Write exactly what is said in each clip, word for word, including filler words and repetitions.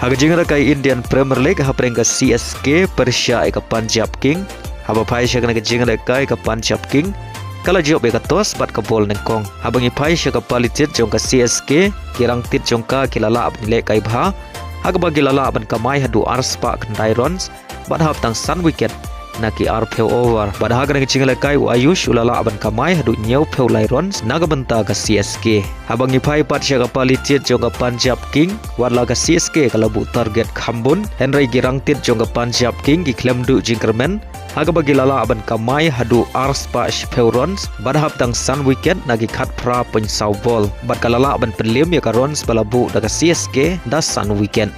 Ha ka jingïalehkai Indian Premier League, hapdeng ka C S K pyrshah ïa ka Punjab King. Haba phai sha kane ka jingïalehkai ka Punjab King ka la jop ïa ka toss bad ka bol nyngkong. Haba ngi phai sha ka pali tied jong ka C S K, ki rangtied jong ka ki la lah ban lehkai bha, ha kaba ki la lah ban kamai haduh ar spah khyndai runs bad hap tang san wicket na ki arphew over. Bad ha kane ka jingïalehkai u Ayush u la lah ban kamai haduh hynñiewphew lai runs na ka bynta ka C S K. Haba ngi phai pat sha ka pali tied jong ka Punjab King, wat la ka C S K ka la buh target kham bun, hynrei ki rangtied jong ka Punjab King ki khlem duh jingkyrmen, ha kaba ki la lah ban kamai haduh ar spah shiphew runs bad hap tang san wicket na ki khatphra point saw ball, bad ka la lah ban pynliem ïa ka runs ba la buh da ka C S K da san wicket.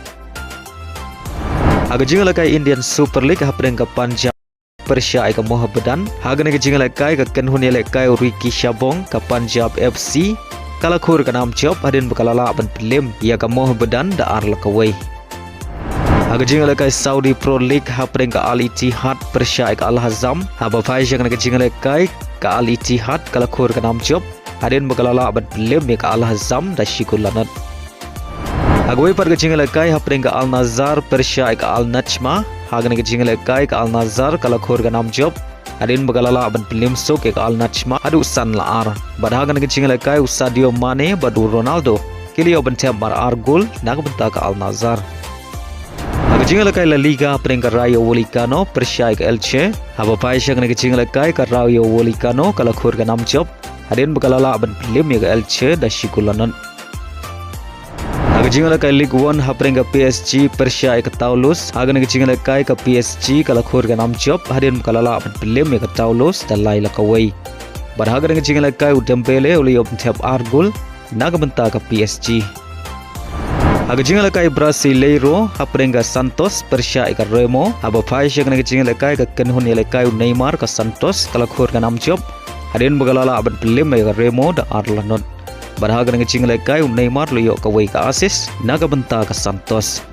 Ha ka jingïalehkai Indian Super League, hapdeng ka Punjab pyrshah ïa ka Mohammedan. Ha kane ka jingïalehkai ka kynhun ïalehkai u Ricky Shabong ka Punjab F C ka la khur ka nam jop hadien ba ka la lah ban pynliem ïa ka Mohammedan da ar la kawei. Ha ka jingïalehkai Saudi Pro League, hapdeng ka Al Ittihad pyrshah ïa ka Al Hazm. Haba phai sha kane ka jingïalehkai ka Al Ittihad ka la khur ka nam jop hadien ba ka la lah ban pynliem ïa ka Al Hazm da shi kol la nod. Ha kawei pat ka jingïalehkai, hapdeng ka Al Nassr pyrshah ïa ka Al Najma. Ha kane ka jingïalehkai ka Al Nassr ka la khur ka nam jop hadien ba ka la lah ban pynliem suk ïa ka Al Najma haduh san la ar. Bad ha kane ka jingïalehkai u Sadio Mane bad u Ronaldo ki la ïoh ban thep mar ar gol na ka bynta ka Al Nassr. Ha ka jingïalehkai La Liga, hapdeng ka Rayo Vallecano pyrshah ïa ka Elche. Haba phai sha kane ka jingïalehkai ka Rayo Vallecano ka la khur ka nam jop hadien ba ka la lah ban pynliem ïa ka Elche da shi kol la nod. Ha ka jingïalehkai Ligue One, hapdeng ka P S G pyrshah ïa ka Toulouse. Ha kane ka jingïalehkai ka P S G ka la khur ka nam jop hadien ba ka la lah ban pynliem ïa ka Toulouse da lai la kawei. Bad ha kane ka jingïalehkai u Dembele u la ïoh ban thep ar gol na ka bynta ka P S G. Ha ka jingïalehkai Brasileiro, hapdeng ka Santos pyrshah ïa ka Remo. Haba phai sha kane ka jingïalehkai ka kynhun ïalehkai u Neymar ka Santos ka la khur ka nam jop hadien ba ka la lah ban pynliem ïa ka Remo da ar la nod. Bad ha kane ka jingïalehkai u Neymar u la ïoh kawei ka assist na ka bynta ka Santos.